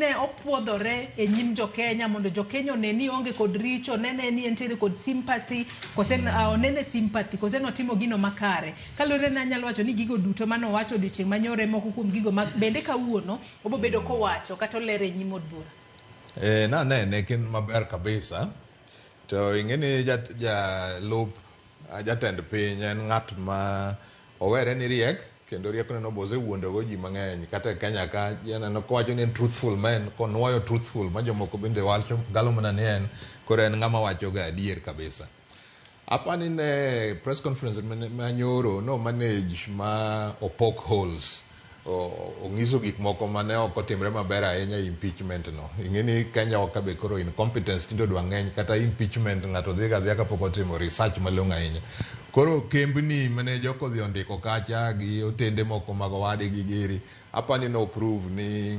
ne opuodhore e nyim jo-Kenya mondo jo-Kenya one ni oonge kod richo, onene ni entiere kod sympathy, kose onene sympathy, kose notimo gino makare. Kaluwore ni anyalo wacho ni gigo duto mane owacho odiochieng' manyoro e moko kuom gigo ma bende kawuono obobedo kowacho kata olero e nyim od bura. Nanene kin maber kabisa to ing'e ni jalup jatend piny en ng'at ma owere ni riek kendo riekone no be osewuondogo ji mang'eny kata e Kenya ka janeno kowacho ni en truthful man konuoyo truthful ma jomoko bende wacho galo mana ni en koro en ng'ama wacho ga adier kabisa. Apani ne press conference manyoro no manage ma opok holes ong'iso gik moko mane ok otimre maber ahinya e impeachment no. Ing'e ni Kenya wa ka be koro incompetence tinde odwa ng'eny kata impeachment ng'ato dhi ga adhiya kapok otimo research malong'o ahinya. Koro kembni mane jok odhi ondiko kacha gi otende moko mag owadgi giri apani no prove ni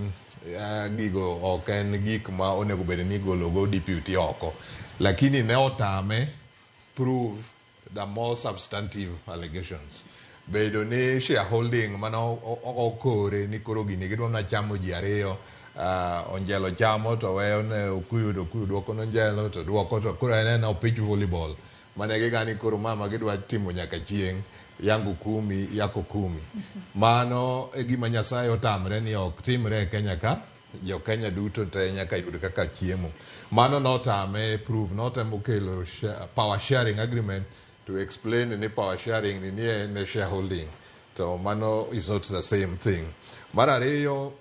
gigo ok en gik ma onego bed ni igolo go deputy oko. Lakini ne otame prove the more substantive allegations. Bedo ni shareholding mane okore ni koro gini gidwa mana chamo ji ariyo, Onjelo chamo to weyo ne Okuyu to Okuyu duoko ne Onjelo to duoko to koro en ena opich volleyball mane gigani koro mama gidwa timo nyaka chieng' yangu kumi yako kumi. Mano e gima Nyasaye otamre ni ok timre e Kenya ka. Jo Kenya duto te nyaka yud kaka chiemo. Mano notame prove, notemo kelo power sharing agreement to explain ni power sharing ni nie ne shareholding. To mano is not the same thing. Mar ariyo,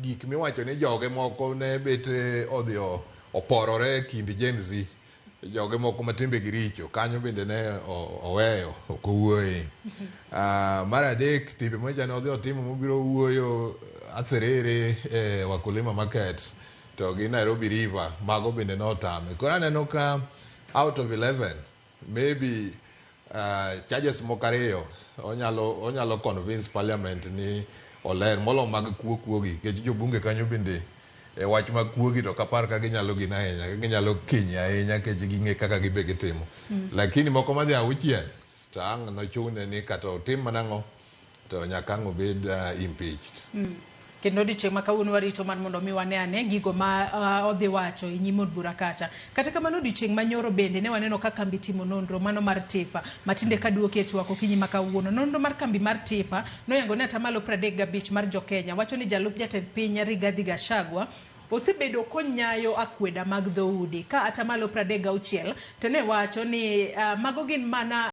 gik miwacho ni joge moko ne bet odhi oporore e kind Gen Z. Joge moko ma timbegi richo, kanyo bende ne oweyo, ok owuoye. Mar adek, timbe mocha ne odhi otimo mobiro wuoyo Atherere e Wakulima Market to gi Nairobi River, mago bende notame. Koro aneno ka out of 11, maybe charges moko ariyo onyalo convince parliament ni oler molo mag kuo kuo gi nikech jobunge kanyo bende e wach mag kuo gi to ok apar ka ginyalo gino ahinya ginyalo kinyi ahinya nikech ging'e kaka gibe gitimo. Lakini moko madhi auchiel to ang' nochune ni kata otim mana ang'o to nyaka ang' obed impeached. Kendo odiochieng' ma kawuono warito mar mondo mi wane ane gigo ma odhi wacho e nyim od bura kacha. Kata kamano odiochieng' manyoro bende ne waneno ka kambi timo nonro mano mar TIFA matinde kaduoki e twak okinyi ma kawuono. Nonro mar kambi mar TIFA noyango ni atamalo 35 mar jo-Kenya wacho ni jalup jatend piny Rigathi Gachagua osebedo konyayo akweda mag dhoudi ka atamalo 36 to ne wacho ni mago gin mana